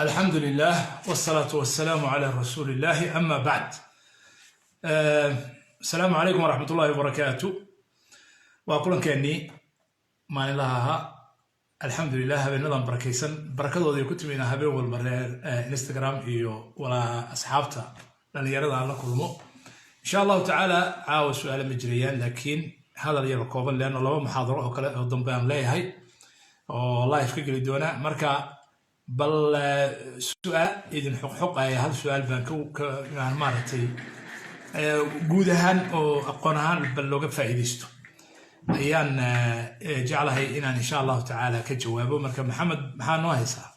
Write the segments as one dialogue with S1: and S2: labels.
S1: Alxamdu lilah wsalaatu wasalaamu cala rasuuli illahi, ama bacd. Asalaamu calaykum waraxmat ullahi wabarakaatu. Waa kulankeenii maalinlaha ahaa. Alxamdulilah, habeenadan barakaysan barakadooday ku timi inaa habeen walba reer Instagram iyo walaa asxaabta dhallinyarada aan la kulmo. Insha Allahu tacaala caawa su-aale ma jirayaan, laakiin hadal yaro kooban, leanno laba muxaadaro oo kale oo dambe aan leeyahay oo live ka geli doona. Marka bal su-aal idin xoqxoqaya, hal su-aal baan kaan maaragtay guud ahaan oo aqoon ahaan bal looga faa'iidaysto ayaan jeclahay inaan insha Allahu tacaala ka jawaabo. Marka Maxamed, maxaa noo haysaa?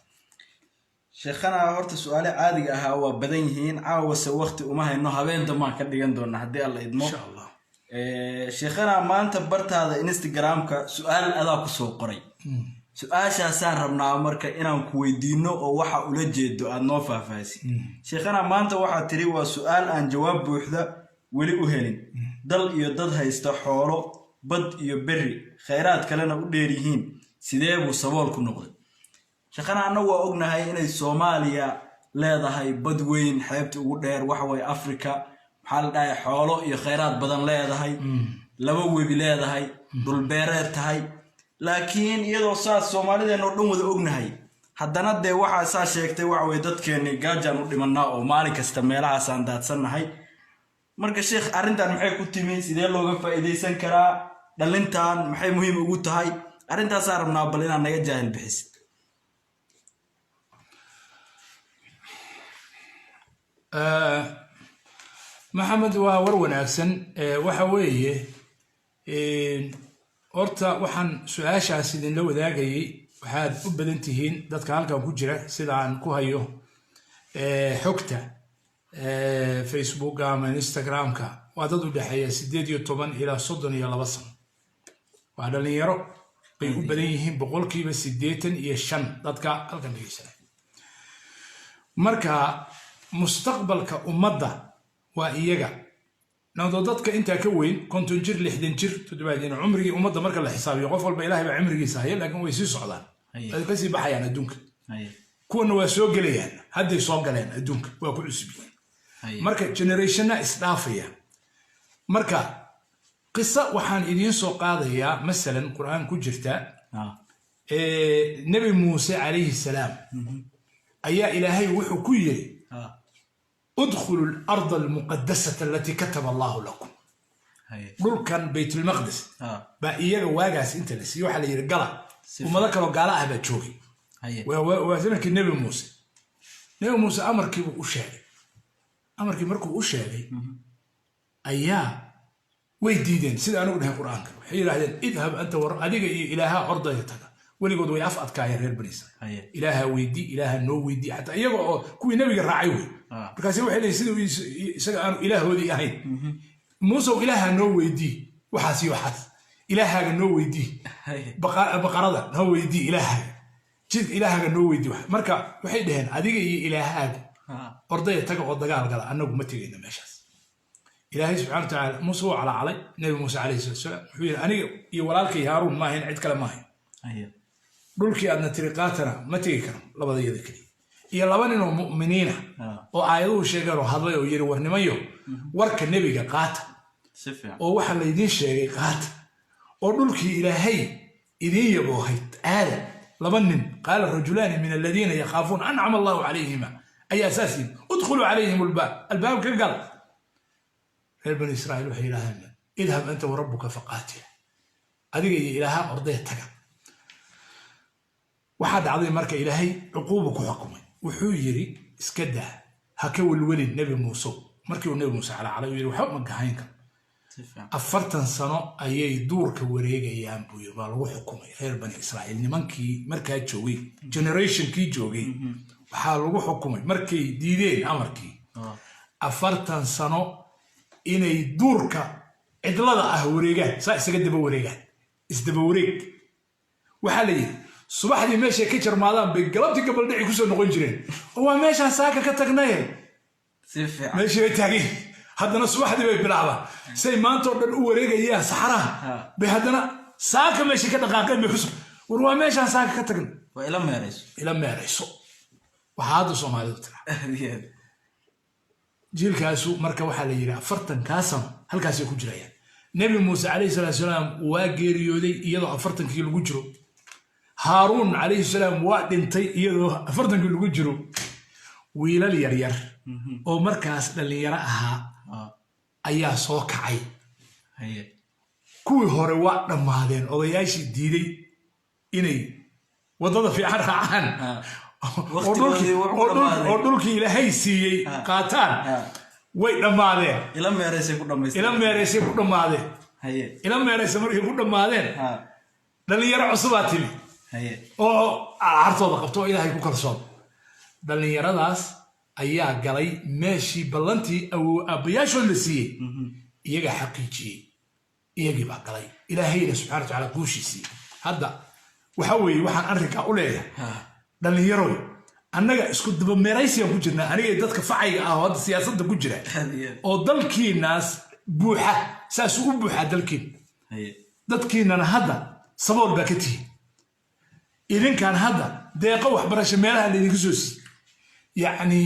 S2: Sheekhana, horta su-aale caadiga ahaa waa badan yihiin, caawase wakti uma hayno. Habeen dambaan ka dhigan doonaa haddii Alla idmo.
S1: Insha Allah.
S2: Sheekhana, maanta bartaada Instagramka su-aal adaa kusoo qoray. Su-aashaasaan rabnaa marka inaan ku weydiino oo waxa ula jeedo aad noo faahfaahisi. Sheekhana, maanta waxaad tiri: "Waa su-aal aan jawaab buuxda weli u helin. Dal iyo dad haysta xoolo, bad iyo berri, khayraad kalena u dheer yihiin, sidee buu sabool ku noqday?" Sheekhana, annagu waa ognahay inay Soomaaliya leedahay bad weyn, xeebta ugu dheer waxaweye Africa, maxaa la dhahay, xoolo iyo khayraad badan leedahay, laba webi leedahay, dhulbeereed tahay. Laakiin iyadoo saas Soomaalideenna oo dhan wada ognahay, haddana dee waxaa saa sheegtay waxa weye dadkeenni gaajaan u dhimanaa oo maalin kasta meelahaasaan daadsannahay. Marka sheekh, arrintan maxay ku timi? Sidee looga faa'iidaysan karaa? Dhalintan maxay muhiim ugu tahay? Arrintaasaa rabnaa bal inaad naga jaahil bixisid.
S1: Maxamed, waa war wanaagsan. Waxa weeye, horta waxaan su-aashaas idinla wadaagayay, waxaad u badan tihiin dadka halkan ku jira, sida aan ku hayo xogta Facebooka ama Instagramka, waa dad u dhexeeya 18 ilaa 32 sano. Waa dhalinyaro bay u badan yihiin, 85% dadka halkan dhegeysanaya. Marka mustaqbalka ummadda waa iyaga. Nado dadka intaa ka weyn, 50 jir, 60 jir, 70, cumrigii ummadda marka la xisaabiyo, qof walba Ilahay baa cimrigiisa haya, laakiin way sii socdaan, way kasii baxayaan adduunka. Kuwana waa soo gelayaan, hadday soo galeen adduunka, waa ku cusub yihiin. Marka generationna isdhaafaya. Marka qisa waxaan idiin soo qaadayaa, masalan Qur-aan ku jirta. Nebi Muuse calayhi salaam ayaa Ilaahay wuxuu ku yiri: "Udkhulu al-ard almuqadasata alatii kataba Allahu lakum." Dhulkan Baytulmaqdis baa iyaga waagaas inta la siiyey waxaa la yidhi gala. Ummado kaloo gaala ah baa joogay. Waa zamankii Nebi Muuse. Nebi Muuse amarkiibuu u sheegay. Amarkii markuu u sheegay ayaa way diideen. Sida anigu dhahay Qur-aanka, waxay yidhahdeen: "Idhab anta war adiga iyo Ilaaha ordaya taga." Weligood way af adkaayeen reer Bani Israiil. Ilaaha weydii, Ilaaha noo weydii, xataa iyaga oo kuwii nebiga raacay wey. Markaasi waxay leeyihin, siduu isaga aanu ilaahoodii ahayn, "Muusow, Ilaaha noo weydii waxaas iyo waxaas, Ilaahaaga noo weydii, baqarada noo weydii, Ilaahaaga jidka, Ilaahaaga noo weydii wax." Marka waxay dhaheen: "Adiga iyo Ilaahaaga ordaya taga oo dagaal gala, annagu ma tegayno meeshaas." Ilaahay subxana wa tacaala Muuse wuu calacalay. Nebi Muuse calayhi salatu salaam wuxuu yidhi: "Aniga iyo walaalkay Haaruun maahayn, cid kale maahayn. Dhulkii aadna tiri qaatana ma tegi karo labada iyada keliya iyo laba nin oo mu'miniina oo aayaduhu sheegeen oo hadlay oo yiri: 'War nimanyo, warka nebiga qaata oo waxa laydiin sheegay qaata oo dhulkii Ilaahay idiin yaboohay aada.' Laba nin, qaala rajulaani min aladiina yakhaafuuna ancama Allahu calayhima, ayaa saas yidhi: 'Udkhuluu calayhim albaab, albaabka gal.' Reer Bani Israa'iil waxay yidhahdeen: 'Idhab anta warabbuka faqaatila, adiga iyo Ilaaha ordaya taga.' Waxaa dhacday marka Ilaahay cuquubu ku xukumay. Wuxuu yidhi: 'Iska daa, ha ka welwelin Nebi Muuse.' Markii uu Nebi Muuse calacalay uu yidhi waxba ma gahayn karo, 40 sano ayay duurka wareegayaan buu yiri, baa lagu xukumay reer Bani Israa'iil. Nimankii markaa joogay, generationkii joogay, waxaa lagu xukumay markay diideen amarkii 40 sano inay duurka cidlada ah wareegaan, saa isaga daba wareegaan, isdaba wareeg. Waxaa la yidhi subaxdii meeshay ka jarmaadaan bay galabtii gabaldhici kusoo noqon jireen, oo waa meeshaan saaka ka tagnaye.
S2: Si fiican.
S1: Meeshii bay taageen, haddana subaxdii bay bilaabaan. Say maanta oo dhan u wareegayaan saxaraha bay haddana saaka meeshay ka dhaqaaqeen bay kusoo, war waa meeshaan saaka ka tagna.
S2: Waa ila meerayso.
S1: Ila meerayso. Waxaa hadda Soomaalidu tiraa jiilkaasu. Marka waxaa la yidhi 40-kaa sano halkaasay ku jirayaan. Nebi Muuse calayhi salaatu salaam waa geeriyooday iyadoo 40-kii lagu jiro. Haaruun calayhi salaam waa dhintay iyadoo 40-kii lagu jiro. Wiilal yaryar oo markaas dhallinyaro ahaa ayaa soo kacay. Kuwii hore waa dhammaadeen, odayaashii diiday inay waddada fiican raacaan oo dhulkii Ilaahay siiyey qaataan way dhammaadeen.
S2: Ila meeraysay ku dhammaysteen.
S1: Ila meeraysay ku dhammaadeen. Ila meeraysa markay ku dhammaadeen, dhallinyaro cusubaa timi oo cartooda qabto oo Ilaahay ku kalsoon. Dhallinyaradaas ayaa galay meeshii ballantii awow aabbayaashood la siiyey, iyagaa xaqiijiyey, iyagii baa galay. Ilaahayna subxana wa tacaala guushii siiyey. Hadda waxa weeye, waxaan arrinkaa u leeyahay, dhallinyaroy, annaga isku dabameeraysiyaan ku jirnaa, aniga dadka facayga ah oo hadda siyaasadda ku jira oo dalkiinaas buuxa, saasuu u buuxaa dalkiin. Dadkiinana hadda sabool baa ka tihin. Idinkan hadda deeqo waxbarasho meelaha laydinka soo siiy, yacni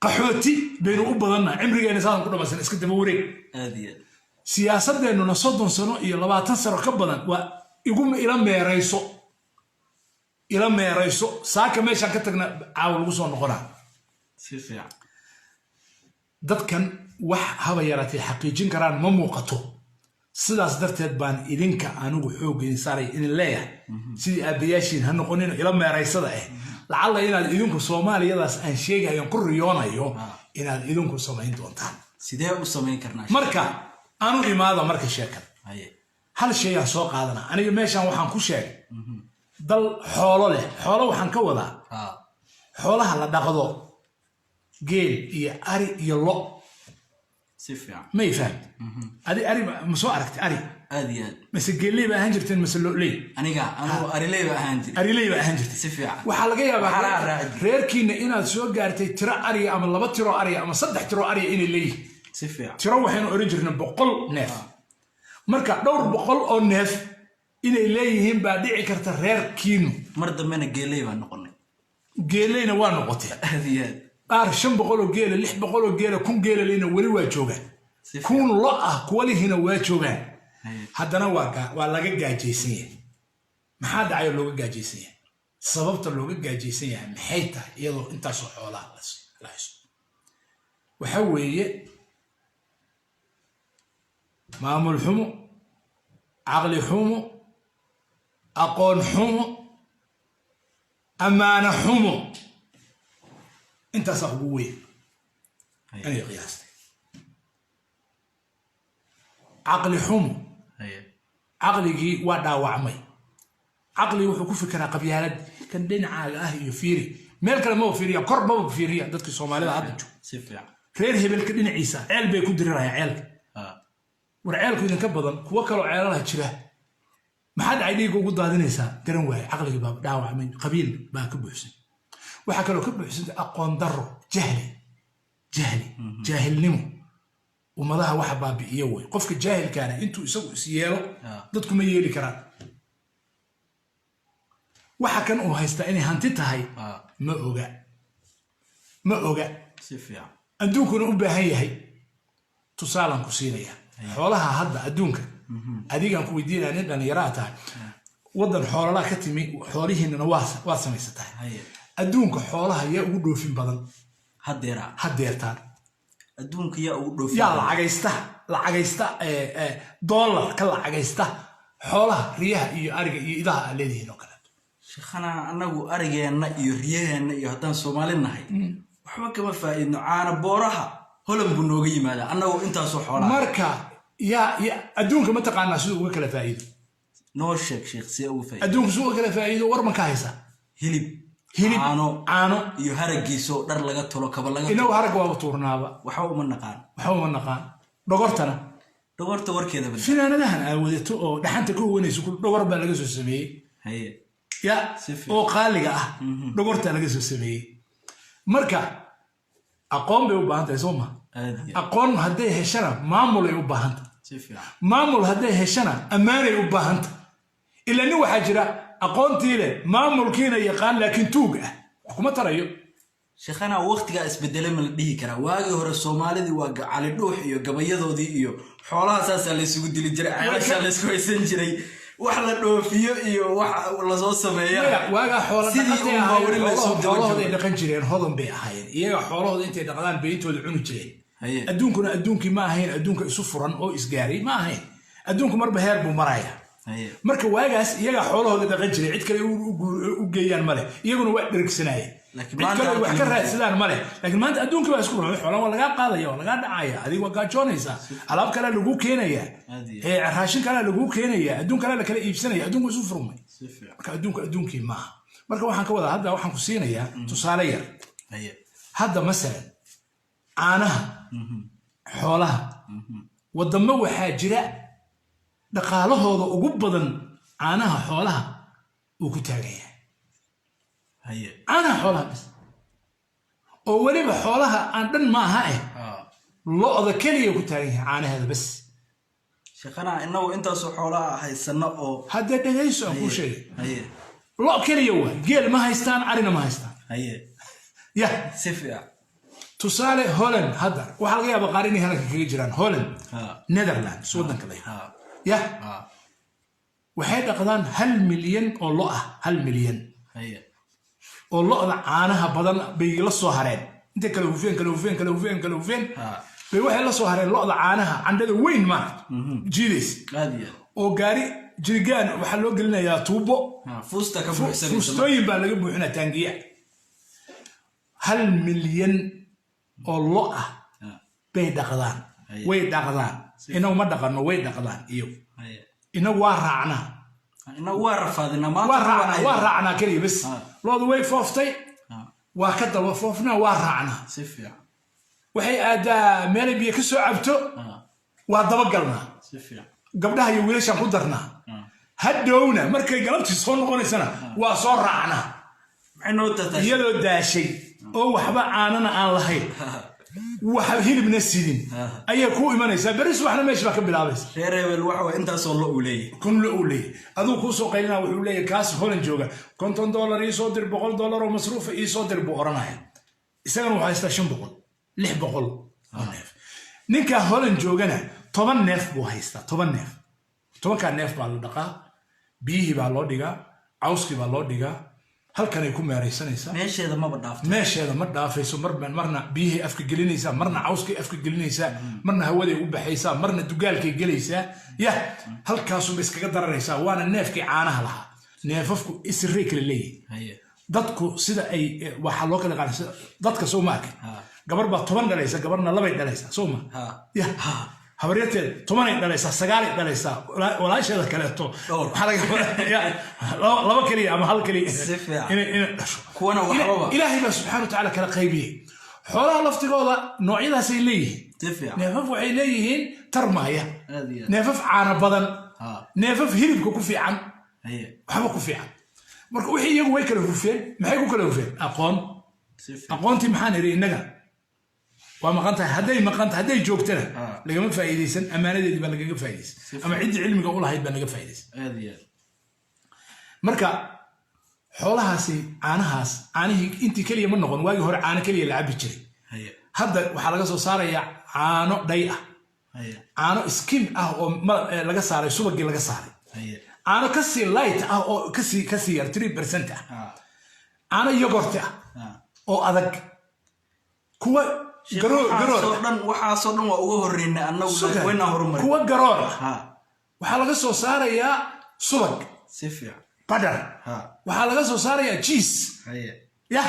S1: qaxooti baynu u badannaha. Cimrigeena saadan ku dhamaysan iska daba wareeg. Siyaasadeennuna 30 sano iyo 20 sano ka badan waa igu ila meerayso, ila meerayso. Saaka meeshaan ka tagna caawa lagu soo noqonaa.
S2: Si fiican.
S1: Dadkan wax haba yaraatee xaqiijin karaan ma muuqato. Sidaas darteed baan idinka anigu xoog idin saaray, idin leeyahay, sidii aabbayaashiin ha noqonino ila meeraysada ah. Lacalla inaad idinku Soomaaliyadaas aan sheegayo, ku riyoonayo, inaad idinku samayn doontaan.
S2: Sidee u samayn karnaa?
S1: Marka anu imaada marka sheekada. Hal shayaan soo qaadana. Aniga meeshaan waxaan ku sheegay dal xoolo leh. Xoolo waxaan ka wadaa xoolaha la dhaqdo, geel iyo ari iyo lo.
S2: Si fiican.
S1: May fahamti? Adi ari ma soo aragtay ari?
S2: Aad iyo aad.
S1: Mase geelley ba ahaan jirteen mase loley?
S2: Anigu ariley ba ahaan jiray.
S1: Ariley ba ahaan jirtay.
S2: Si fiican.
S1: Waxaa laga yaabaa
S2: Waxaa raaci jiray.
S1: reerkiina inaad soo gaartay tiro ariga ama laba tiro ariga ama saddex tiro ariga inay leeyihiin.
S2: Si fiican.
S1: Tiro waxaynu oran jirnay 100 neef. Marka dhowr boqol oo neef inay leeyihiin baa dhici karta reerkiinu.
S2: Mar dambena geeley baan noqonay.
S1: Geeleyna waa noqotee.
S2: Aad iyo aad.
S1: Qaar 500 oo geela, 600 oo geela, 1000 geela lehna weli waa joogaan.
S2: Si fiican.
S1: 1000 lo ah kuwalihiina waa joogaan. Haddana waa laga gaajaysan yahay. Maxaa dhacayoo looga gaajaysan yahay? Sababta looga gaajaysan yahay maxay tahay iyadoo intaasoo xoolaha la haysto? Waxa weeye maamul xumo, caqli xumo, aqoon xumo, ammaano xumo. Intaasaa ugu weyn. Aniga qiyaastay caqli xumo. Caqligii waa dhaawacmay. Caqligi wuxuu ku fikiraa qabyaalad kan dhinacaaga ah iyo fiiri, meel kale maba fiiriya, kor maba fiiriya. Dadkii Soomaalida hadda joogo,
S2: Si fiican.
S1: reer hebelka dhinaciisa ceel bay ku dirirayaan, ceelka. War ceelku idinka badan, kuwo kaloo ceelalaha jira. Maxaa dhacay dhiigga ugu daadinaysaa? Garan waaye. Caqligii baa dhaawacmay, qabiil baa ka buuxsan. Waxaa kaloo ka buuxsantay aqoon darro, jahli, jahli, jaahilnimo. Ummadaha waxa baabi'iyo wey qofka jaahilkaana. Intuu isagu is yeelo, dadku ma yeeli karaan. Waxa kan uu haystaa inay hanti tahay ma oga, ma oga.
S2: Si fiican.
S1: Adduunkuna u baahan yahay. Tusaalaan ku siinaya xoolaha hadda adduunka. Adigaan ku weydiinaya, nin dhallinyaraa tahay, waddan xoololaa ka timi, xoolihiinana waad samaysataa. Adduunka xoolaha yaa ugu dhoofin badan?
S2: Haddeera?
S1: Haddeertaan.
S2: Adduunka yaa ugu dhoofin?
S1: Yaa lacagaysta, lacagaysta, dollar ka lacagaysta xoolaha, riyaha iyo ariga iyo idaha aad leedihiin oo kaleeto?
S2: Sheekhana, annagu arigeenna iyo riyaheenna iyo haddaan Soomaali nahay waxba kama faa'iidno. Caana booraha Holan buu nooga yimaadaa, annagoo intaasoo xoolaha.
S1: Marka yaa adduunka ma taqaanaa siduu uga kala faa'iido?
S2: Noo sheeg, sheekh, see uga faa'iido?
S1: Adduunku siduu uga kala faa'iido war ma ka haysaa?
S2: Hilib.
S1: Hilib.
S2: Caano.
S1: Caano.
S2: Iyo haragiisoo dhar laga tolo, kaba laga tolo.
S1: Inagu haragga waaba tuurnaaba.
S2: Waxba uma naqaan.
S1: Waxba uma naqaan. Dhogortana?
S2: Dhogorta warkeeda bada.
S1: Finaanadahan aad wadato oo dhaxanta ka huwanayso dhogor baa laga soo sameeyey. Ya.
S2: Si fiican.
S1: Oo qaaliga ah dhogortaa laga soo sameeyey. Marka aqoon bay u baahan tahay, soo ma?
S2: Aad iyo aad.
S1: Aqoon hadday heshana maamulay u baahan tahay.
S2: Si fiican.
S1: Maamul hadday heshana ammaanay u baahan tahay. Ila nin waxaa jira aqoontii leh, maamulkiina yaqaan, laakiin tuug ah, wax kuma tarayo.
S2: Sheekhana, waqtigaa isbedelay ma la dhihi karaa? Waagii hore Soomaalidii waa Cali Dhuux iyo gabayadoodii iyo xoolaha saasaa laysugu dili jiray, ceelashaa laysku haysan jiray, wax la dhoofiyo iyo wax lasoo sameeya.
S1: Maya, waagaa xoola
S2: Sidii
S1: dhaqatay
S2: unbaa
S1: ahaayeen,
S2: weli laysoo daba
S1: xoolahooday
S2: joogo.
S1: dhaqan jireen, hodan bay ahaayeen. Iyaga xoolahooda intay dhaqdaan bay intooda cuni jireen. Adduunkuna adduunkii ma ahayn, adduunka isu furan oo isgaaray ma ahayn. Adduunku marba heer buu maraya. Marka waagaas iyagaa xoolahooda dhaqan jiray, cid kale u geeyaan male, iyaguna waa dhergsanaayeen.
S2: Laakiin
S1: Cid
S2: maanta
S1: kale wax ka
S2: halkan
S1: raadsadaan male. Laakiin maanta adduunkii baa isku ruxay. Xoolaha waa lagaa qaadaya, waa lagaa dhacaya, adiga waa gaajoonaysaa, alaab kalea laguu keenaya,
S2: Aad iyo
S1: raashin kalea laguu keenaya, adduun kalea la kala iibsanaya. Adduunku isu furmay.
S2: Si fiican.
S1: Marka adduunku adduunkii maaha. Marka waxaan ka wadaa, hadda waxaan ku siinayaa tusaale yar. Hadda masalan caanaha xoolaha, wadamo waxaa jira dhaqaalahooda ugu badan caanaha xoolaha uu ku taagan yahay. Caanaha xoolaha bas, oo weliba xoolaha aan dhan maaha lo'da keliya ku taagan yahay caanaheeda bas.
S2: Sheekhana, inagu intaasoo xoolaha haysano oo
S1: Haddee dhegayso, aan kuu sheegay. Lo keliya waa, geel ma haystaan, arina ma haystaan. Yah.
S2: Si fiican.
S1: Tusaale, Holland hadda waxaa laga yaabaa qaar inay halka kaga jiraan. Holland, Netherlands, waddanka la yidhaahdo. Yah. Waxay dhaqdaan 1 milyan oo lo ah, 1 milyan oo lo'da caanaha badan bay la soo hareen. Intay kala hufeen, kala hufeen, kala hufeen, kala hufeen, bay waxay la soo hareen lo'da caanaha candhada weyn maaragta jiidays,
S2: Aad iyo aad.
S1: oo gaari jirigaan waxaa loo gelinayaa tuubo.
S2: Fuusta ka buuxsanaysa.
S1: Fuustooyin baa laga buuxinaa, taangiya. 1 milyan oo lo ah bay dhaqdaan. Way dhaqdaan, inagu ma dhaqanno. Way dhaqdaan iyo inagu waa raacnaa.
S2: Inagu waa rafaadinaa maanta.
S1: Waa raacnaa, waa raacnaa keliya bas. Loodu way fooftay, waa ka daba foofnaa, waa raacnaa.
S2: Si fiican.
S1: Waxay aadaa meelay biyo ka soo cabto, waa dabagalnaa.
S2: Si fiican.
S1: Gabdhaha iyo wiilashaan ku darnaa. Hadhowna markay galabtii soo noqonaysana waa soo raacnaa.
S2: Maxay noo tartaa?
S1: Iyadoo daashay oo waxba caanana aan lahayn, wax hilibna sidin, ayay kuu imanaysaa. Berri subaxna meesha baa ka bilaabaysa.
S2: Reer hebel waxa waa intaasoo lo uu leeyahay.
S1: Kun lo uu leeyahay. Aduu kuu soo qaylina, wuxuu leeyahay kaas Holland jooga, $50 iisoo dir, $100 oo masruufa iisoo dir buu oranaya. Isagana wuxuu haystaa 500, 600 oo neef. Ninka Holland joogana 10 neef buu haystaa, 10 neef. 10-kaa neef baa la dhaqaa, biyihii baa loo dhigaa, cawskii baa loo dhigaa, halkanay ku meeraysanaysaa.
S2: Meesheeda maba dhaafto.
S1: Meesheeda ma dhaafayso. Marba marna biyahay afka gelinaysaa, marna cawskay afka gelinaysaa, marna hawaday u baxaysaa, marna dugaalkay gelaysaa. Yah, halkaasunba iskaga dararaysaa. Waana neefkii caanaha lahaa. Neefafku isirey kala leeyihin. Dadku sida ay waxaa loo kala qaada dadka, soo ma arkin? Gabar baa 10 dhalaysa, gabarna labay dhalaysaa, soo ma? Yah, habaryarteed 10-ay dhalaysaa, 9-ay dhalaysaa, walaasheeda kaleeto
S2: Dhowr.
S1: waxaa laga ya, laba keliya ama hal keliya
S2: Si fiican.
S1: inay dhasho.
S2: Kuwana waxbaba.
S1: Ilaahay baa subxaana wa tacaala kala qaybiyey. Xoolaha laftigooda noocyadaasay leeyihiin.
S2: Si fiican.
S1: Neefaf waxay leeyihiin tarmaaya,
S2: Aad iyo aad.
S1: neefaf caano badan, neefaf hilibka ku fiican, waxba ku fiican. Marka wixii iyagu way kala hufeen. Maxay ku kala hufeen? Aqoon.
S2: Si fiican.
S1: Aqoontii maxaan idhi innaga waa maqan tahay. Hadday maqan tahay, hadday joogtana, lagama faa'iidaysan. Ammaanadeedii baa lagaga faa'iidaysan, ama ciddii cilmiga u lahayd baa laga faa'iidaysan.
S2: Aad iyo aad.
S1: Marka xoolahaasi caanahaas, caanihii intii keliya ma noqon. Waagii hore caano keliya la cabbi jiray. Hadda waxaa laga soo saarayaa caano dhay ah, caano skim ah oo laga saaray subagii laga saaray, caano kasii light ah oo kasii yar 3% ah, caano yogurt ah oo adag, kuwa garoor
S2: Waxaasoo
S1: ah.
S2: dhan, waxaasoo dhan waa uga horreynay annagu.
S1: Sugar.
S2: Waynaa horumarin.
S1: Kuwa garoor ah. Waxaa laga soo saarayaa subag,
S2: Si fiican.
S1: butter. Waxaa laga soo saarayaa cheese. Yah.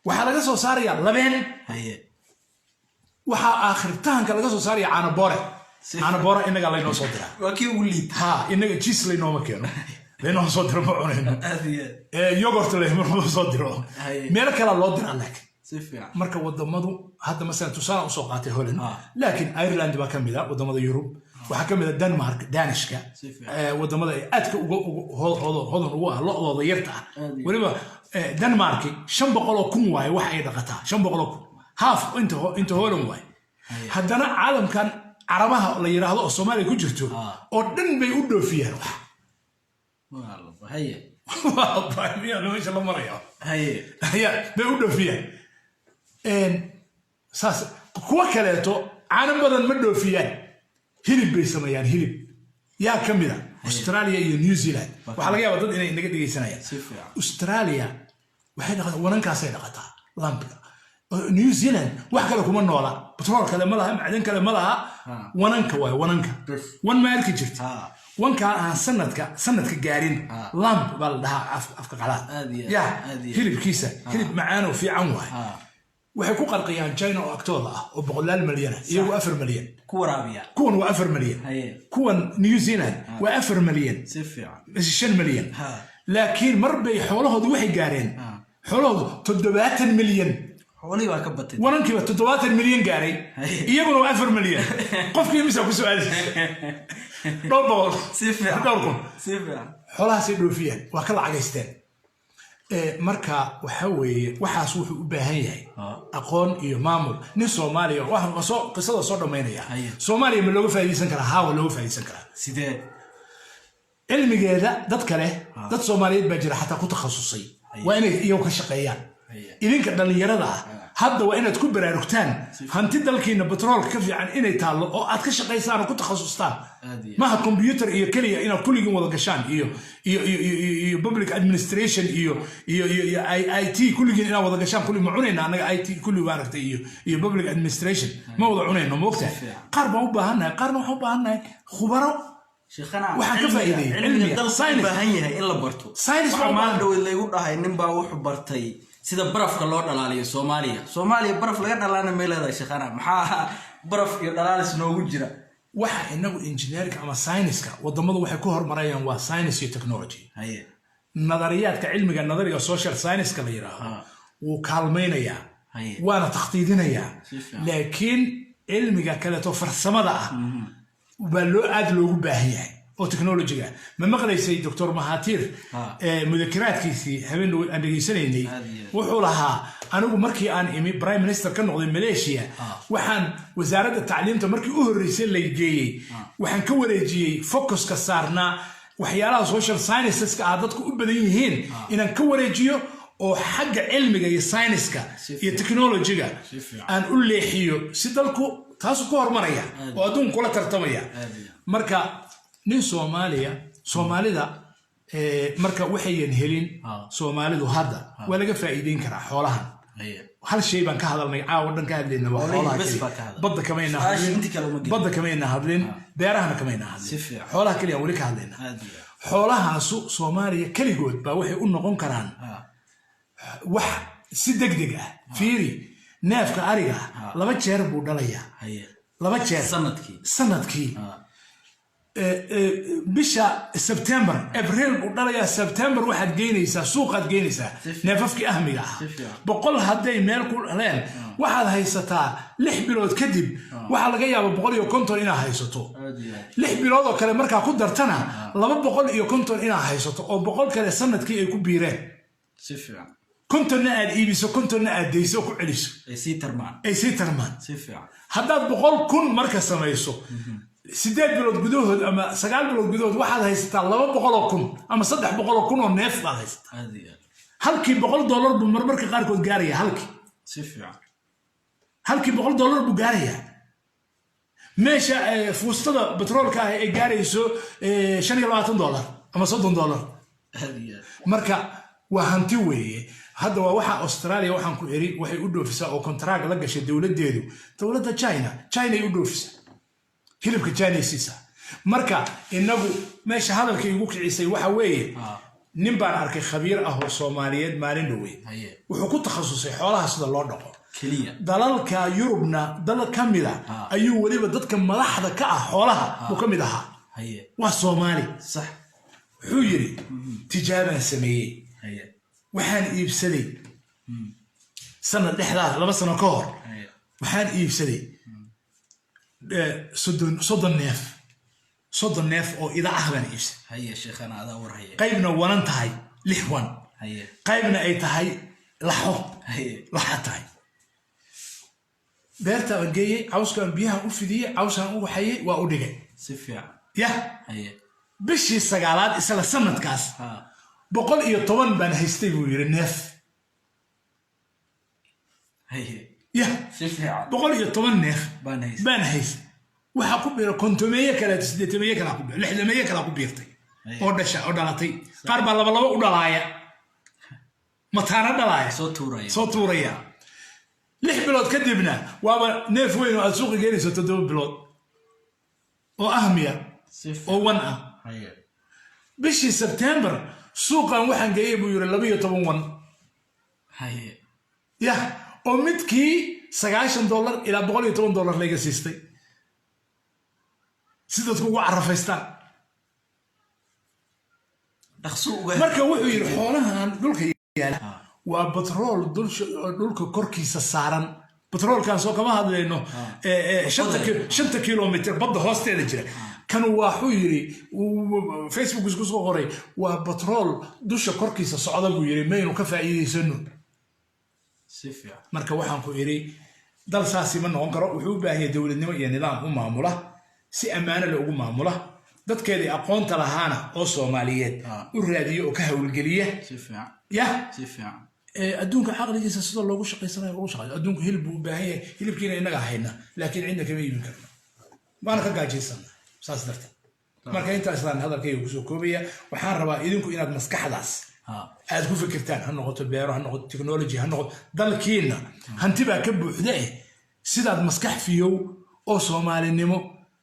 S1: Waxaa laga soo saarayaa labeen. Waxaa aakhiritaanka laga soo saaraya caano boore. Caano boore innagaa laynoo soo diraa.
S2: Waa kii ugu liita.
S1: Ha, innaga cheese laynooma keeno, laynooma soo diro, ma cunayno.
S2: Aad iyo aad.
S1: Yogurt laynooma soo diro. Meelo kalea loo diraa laakiin.
S2: Si fiican.
S1: Marka wadamadu hadda masalan tusaale usoo qaatay Holland, laakiin Ireland baa ka mid a wadamada Yurub. Waxaa ka mid a Denmark, Danishka,
S2: Si fiican.
S1: Wadamada ay aadka uga hodan ugu ah lo'dooda yarta ah.
S2: Aad iyo
S1: Weliba Denmarki 500,000 waaye wax ay dhaqataa, 500,000, half inta Holland waaye. Haddana caalamkan Carabaha la yidhaahdo oo Soomaaliya ku jirto oo dhan bay u dhoofiyaan wax.
S2: Waa la-
S1: Miyaa meesha la maraya? Ya, bay u dhoofiyaan. Saas kuwa kaleeto caano badan ma dhoofiyaan, hilib bay sameeyaan. Hilib yaa ka mid a? Australia iyo New Zealand. Waxaa laga yaabaa dad inay naga dhegeysanayaan.
S2: Si fiican.
S1: Australia waxay dhaqataa, wanankaasay dhaqataa, lambka. New Zealand wax kale kuma noola, batrool kale ma laha, macdan kale ma laha. Wananka waay, wananka.
S2: Bes.
S1: Wan ma arki jirta?
S2: Ha.
S1: Wankaa aan sanadka gaarin, lamb baa la dhahaa afka qalaad.
S2: Aad iyo aad,
S1: ya
S2: aad iyo aad.
S1: Hilibkiisa hilib macaanoo fiican waay. Waxay ku qarqiyaan China oo agtooda ah oo boqolaal malyan ah, iyagu 4 malyan.
S2: Ku waraabiya.
S1: Kuwan waa 4 malyan. Kuwan New Zealand waa 4 malyan.
S2: Si fiican.
S1: Mise 5 malyan. Laakiin mar bay xoolahoodu waxay gaareen, xoolahoodu 70 milyan.
S2: Xoolihii baa ka batay.
S1: Wanankiiba 70 milyan gaaray. Iyaguna waa 4 milyan. Qofkii imisa ku su-aalisa? Dhowr boqol.
S2: Si fiican.
S1: Dhowr kun.
S2: Si fiican.
S1: Xoolahaasay dhoofiyaan, waa ka lacagaysteen. Marka waxa weeye, waxaas wuxuu u baahan yahay aqoon iyo maamul. Nin Soomaaliya waxaan soo qisada soo dhammaynaya. Soomaaliya ma looga faa'iidaysan karaa? Haa, waa looga faa'iidaysan karaa.
S2: Sidee?
S1: Cilmigeeda dad kale, dad Soomaaliyeed baa jira xataa ku takhasusay. Waa inay iyagu ka shaqeeyaan. Idinka dhallinyarada ah hadda waa inaad ku baraarugtaan hanti dalkiina batroolka ka fiican inay taallo oo aad ka shaqaysaan oo ku takhasustaan.
S2: Aad iyo aad.
S1: Maha computer iyo keliya inaad kulligiin wada gashaan iyo public administration iyo IT kulligiin inaad wada gashaan. Kulli ma cunayna annaga IT kulli, maaragtay, iyo public administration ma wada cunayno, ma ogtahay?
S2: Fiican.
S1: Qaar baan u baahannahay, qaarna waxaan u baahannahay khubaro.
S2: Sheekhana,
S1: Waxaan ka faa'iideeyey
S2: cilmiga
S1: cilmiga,
S2: dalku u
S1: science.
S2: baahan yahay in la barto.
S1: Science
S2: Waxaa
S1: baa u
S2: maalin
S1: baahan.
S2: dhaweyd laygu dhahay nin baa wuxuu bartay sida barafka loo dhalaaliyo. Soomaaliya, Soomaaliya baraf laga dhalaana may leedahay? Sheekhana, maxaa baraf iyo dhalaalis noogu jira?
S1: Waxa inagu engineering ama science-ka wadamadu waxay ku horumarayaan waa science iyo technology. Nadariyaadka cilmiga nadariga, social science-ka la yidhaahdo, wuu kaalmaynayaa, waana takhtiidinayaa.
S2: Si fiican.
S1: Laakiin cilmiga kaleeto farsamada ah baa loo aad loogu baahan yahay oo technology-ga. Ma maqlaysay Dr Mahatir mudakaraadkiisii habeen dhow aan dhegaysanaynay?
S2: Aad iyo aad.
S1: Wuxuu lahaa, anigu markii aan imi prime minister ka noqday Malaysia, waxaan wasaaradda tacliimta markii u horreysay lay geeyey, waxaan ka wareejiyey focuska saarnaa waxyaalaha social scienceska ah dadku u badan yihiin, inaan ka wareejiyo oo xagga cilmiga iyo scienceska iyo technologyga
S2: Si fiican.
S1: aan u leexiyo, si dalku taasu ku horumaraya oo adduunku kula tartamaya.
S2: Aad iyo aad.
S1: Marka nin Soomaaliya, Soomaalida marka waxayan helin. Soomaalidu hadda waa laga faa'iideyn karaa xoolahan. Hal shay baan ka hadalnay caawa dhan, ka hadlayna waa
S2: Xoolihii
S1: xoolaha
S2: bes
S1: keliya.
S2: baa ka hadalnay.
S1: Badda kamayna
S2: Su-aasha
S1: hadlin.
S2: intii kale uma gelin.
S1: Badda kamayna hadlin, beerahana kamayna hadlin.
S2: Si fiican.
S1: Xoolaha keliya aan weli ka hadlayna.
S2: Aad iyo aad.
S1: Xoolahaasu Soomaaliya keligood baa waxay u noqon karaan wax si degdeg ah. Fiiri, neefka ariga ah 2 jeer buu dhalayaa. 2 jeer.
S2: Sanadkii.
S1: Sanadkii. Bisha Sebtembar, Abriil buu dhalayaa, Sebtembar waxaad geynaysaa suuqaad geynaysaa
S2: Si fiican.
S1: neefafkii ahmiga ah.
S2: Si fiican.
S1: 100 hadday meel ku dhaleen, waxaad haysataa 6 bilood kadib waxaa laga yaabaa 150 inaad haysato.
S2: Aad iyo aad.
S1: 6 bilood oo kale markaa ku dartana, 250 inaad haysato, oo 100 kale sanadkii ay ku biireen.
S2: Si fiican.
S1: 50na aad iibiso, 50na aad deyso oo ku celiso.
S2: Ay sii tarmaan.
S1: Ay sii tarmaan.
S2: Si fiican.
S1: Haddaad 100,000 marka samayso 8 bilood gudahood ama 9 bilood gudahood, waxaad haysataa 200,000 ama 300,000 oo neef baad haysataa.
S2: Aad iyo aad.
S1: Halkii $100 buu marmarka qaarkood gaaraya halkii.
S2: Si fiican.
S1: Halkii $100 buu gaarayaa, meesha fuustada batroolka ah ay gaarayso $25 ama $30.
S2: Aad iyo aad.
S1: Marka waa hanti weeye. Hadda waa waxa Australia waxaan ku iri waxay u dhoofisaa oo contract la gashay dowladdeedu dowladda China. China ay u dhoofisaa hilibka, China ay siisaa. Marka inagu meesha hadalka igu kicisay waxa weeye, nin baan arkay khabiir ah oo Soomaaliyeed maalin dhowey. Wuxuu ku takhasusay xoolaha sida loo dhaqo.
S2: Keliya.
S1: Dalalka Yurubna dal ka mida ayuu weliba dadka madaxda ka ah xoolaha buu ka mid ahaa. Waa Soomaali. Wuxuu yidhi, tijaabaan sameeyey. Waxaan iibsaday sanad dhexdaas, 2 sano ka hor, waxaan iibsaday 30 neef, 30 neef oo ida ah baan iibsaday.
S2: Haye, sheekhana, adaa war haye.
S1: Qaybna wanan tahay, lix wan, qaybna ay tahay laxo. Laxa tahay. Beerta baan geeyey, cawskaan biyaha u fidiyey, cawskaan u waxayey, waa u dhigay.
S2: Si fiican.
S1: Yah. Bishii sagaalaad isla sanadkaas 110 baan haystay, buu yidhi, neef. Yah,
S2: Si fiican.
S1: 110 neef
S2: baan haysta.
S1: Baan haysta. Waxaa ku biira 50-meeye kaleeto, 80-meeye kalaa ku biir, 60-meeye kalaa ku biirtay oo dhasha oo dhalatay. Qaar baa laba laba u dhalaaya, mataana dhalaaya.
S2: Soo tuuraya.
S1: Soo tuuraya. 6 bilood kadibna waaba neef weyn oo aad suuqa geenayso, 7 bilood oo ahmiya
S2: Si fiican.
S1: oo wan ah. Bishii Sebtembar suuqan waxaan geeyey, buu yiri, 12 wan. Yah, oo midkii $90 ilaa $110 layga siistay, si dadku ugu carafaystaan.
S2: Dhaqso uga.
S1: Marka wuxuu yidhi, xoolahan dhulka yaala waa batrool dhulka korkiisa saaran. Batroolkan soo kama hadlayno 5-ta kilomitir badda hoosteeda jira. Kan waxuu yidhi, Facebook isku soo qoray, waa batrool dusha korkiisa socda, buu yidhi, maynu ka faa'iidaysano.
S2: Si fiican.
S1: Marka waxaan ku idhi, dal saasi ma noqon karo. Wuxuu u baahan yahay dowladnimo iyo nidaam u maamula, si ammaano le ugu maamula, dadkeedii aqoonta lahaana oo Soomaaliyeed u raadiya oo ka howlgeliya.
S2: Si fiican.
S1: Yah.
S2: Si fiican.
S1: Adduunka caqligiisa sida loogu shaqaysanayo ugu shaqayso. Adduunku hilib buu u baahan yahay, hilibkiina innaga hayna, laakiin cidna kama iibin karno, waana ka gaajaysana saas darteed. Marka intaasaan hadalkayga kusoo koobaya. Waxaan rabaa idinku inaad maskaxdaas aad ku fikirtaan, ha noqoto beero, ha noqoto technology, ha noqoto dalkiina hanti baa ka buuxda sidaad maskax fiyow oo Soomaalinimo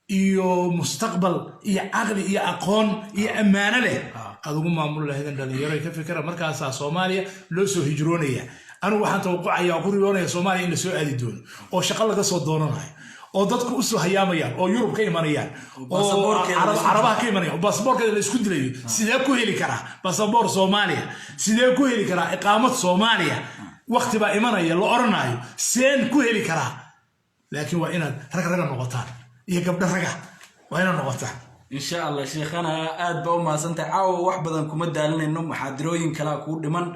S1: iyo mustaqbal iyo caqli iyo aqoon iyo ammaano leh aad ugu maamuli lahaydeen. Dhalinyaro ka fikira. Markaasaa Soomaaliya loo soo hijroonaya. Anigu waxaan tawaqucaya oo ku riyoonaya Soomaaliya in la soo aadi doono oo shaqo laga soo doonanayo oo dadku usoo hayaamayaan oo Yurub ka imanayaan oo
S2: Baasaboorkeeda la isku
S1: Carabaha ka imanayaan oo baasaboorkeeda la isku dilayo. Sidee ku heli karaa baasaboor Soomaaliya? Sidee ku heli karaa iqaamad Soomaaliya? Waqti baa imanaya la oranayo, seen ku heli karaa? Laakiin waa inaad rag raga noqotaan iyo gabdho raga waa inaad noqotaan.
S2: Insha Allah. Sheekhana, aad baa u mahadsantahay. Caawa wax badan kuma daalinayno, muxaadirooyin kalaa kuu dhiman.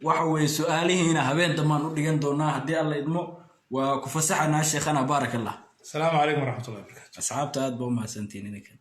S2: Waxa weeye, su-aalihiina habeen dambaan u dhigan doonaa haddii Alla idmo. Waa ku fasaxanaa, sheekhana, baarak Allah.
S1: Asalaamu calaykum waraxmatullahi wabarakatu.
S2: Asxaabta, aad baa u mahadsantihiin idinkan.